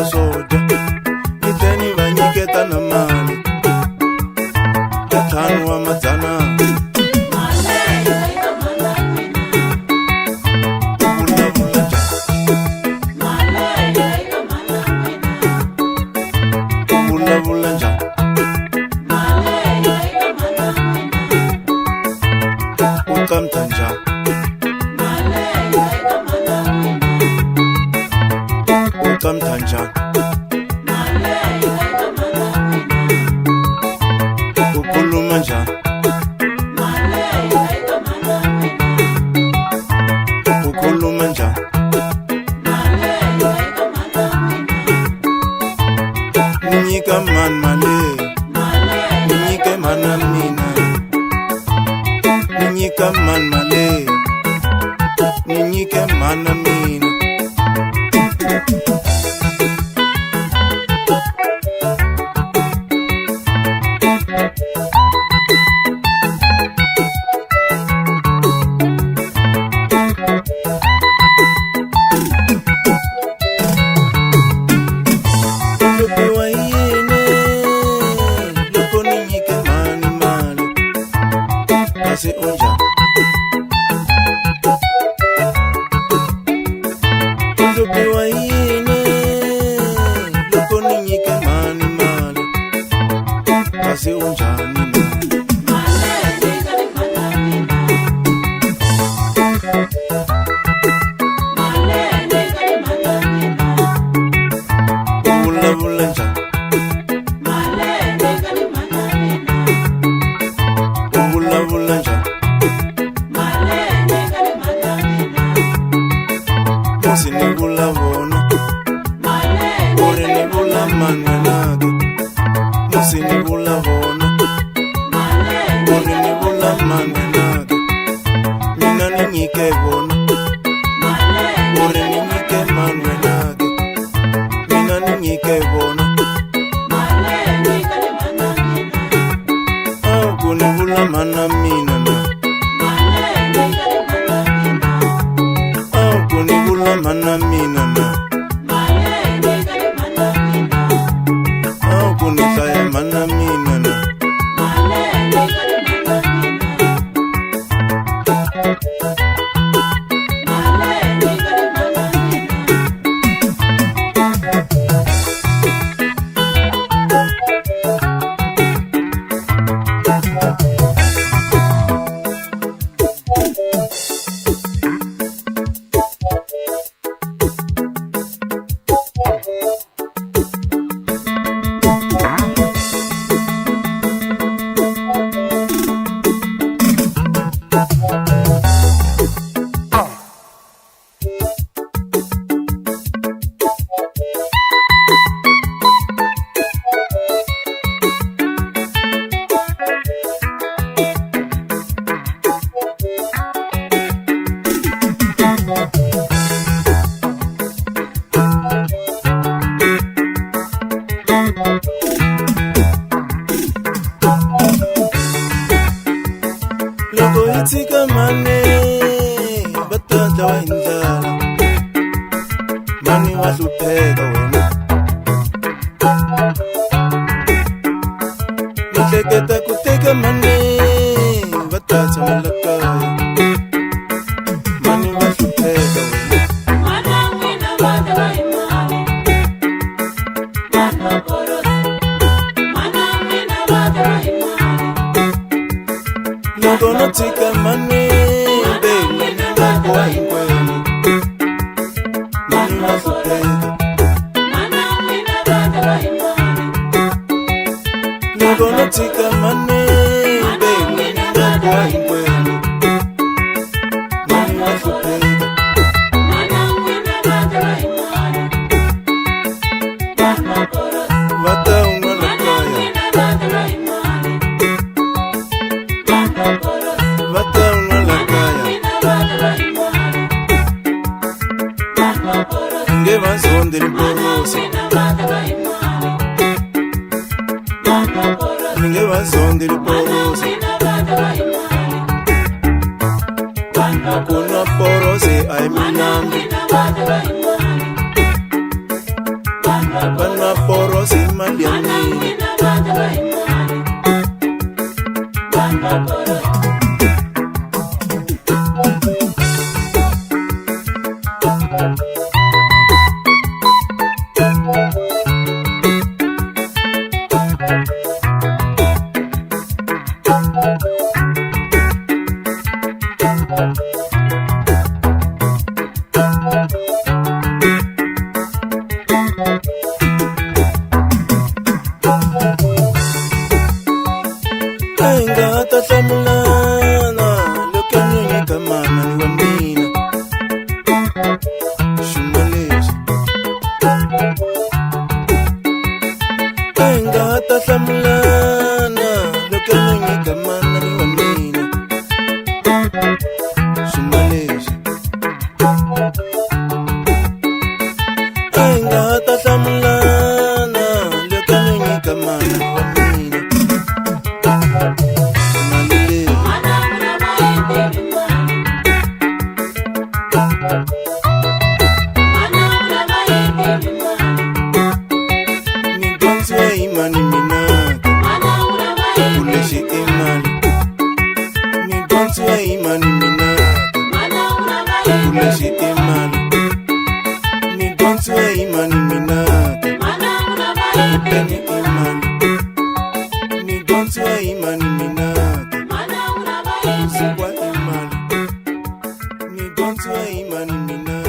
xavela swo dya ni tlhe ni va nyiketa na mali ya ntlhanu wa madzana. U vulavula njhani? U vulavula njhani? U qamta njhani? U qamta njhani? U khuluma njhani? U khuluma njhani? Ni nyika mani mali? Ni nyike mana mina? Ni nyika mani mali? Ni nyike mana mina? U hluphiwa hi yini loko ni nyike mani mali? Kasi u njhani? U hluphiwa hi yini loko ni nyike mani mali? Kasi u njhani na? U vulavula njhani? U vulavula njhani? Musi ni vula vona ku ri ni vula mani wena-ke? Musi ni vula vona ku ri ni vula mani wena-ke? Mina ni nyike vona ku ri ni nyike mani wena-ke? Mina ni nyike vona. A ku ni vula mana mina na? A ku ni vula mana mina na? A ku ni hlaya mana mina na? Loko hi tshika mani va ta dlawa hi ndlala, mani wa hlupheka wena. Ni hleketa ku teka mani va ta tshama la kaya, mani va hlupheka wena. Loko no tshika mani baby ni nga boha hinkwenu, mani wa hlupheka. Loko no tshika mani baby ni nga boha hinkwenu, mani wa hlupheka. Va ta un'wana la kaya, va ta un'wana la kaya, nge va zondi riporosi, ni nge va zondi riporosi. Ku nwa porosi a hi minandzi. Va nwa porosi hi mali ya mina. A hi nga ta hlamulana loko no nyika manani wa mina xuma lexi. A hi nga ta hlamulana loko no nyika manani wa mina xuma lexi. A hi nga ta hlamulana loko no nyika manani wa mina mali leyi. Ni dyondzisiwe hi mani mina ku lexi i mali. Ni dyondzisiwe hi mani mina ku lexi i mali. Ni dyondzisiwe hi mani mina ku peni i mali. Ni dyondzisiwe hi mani mina ku sinkwa i mali. Ni dyondzisiwe hi mani mina.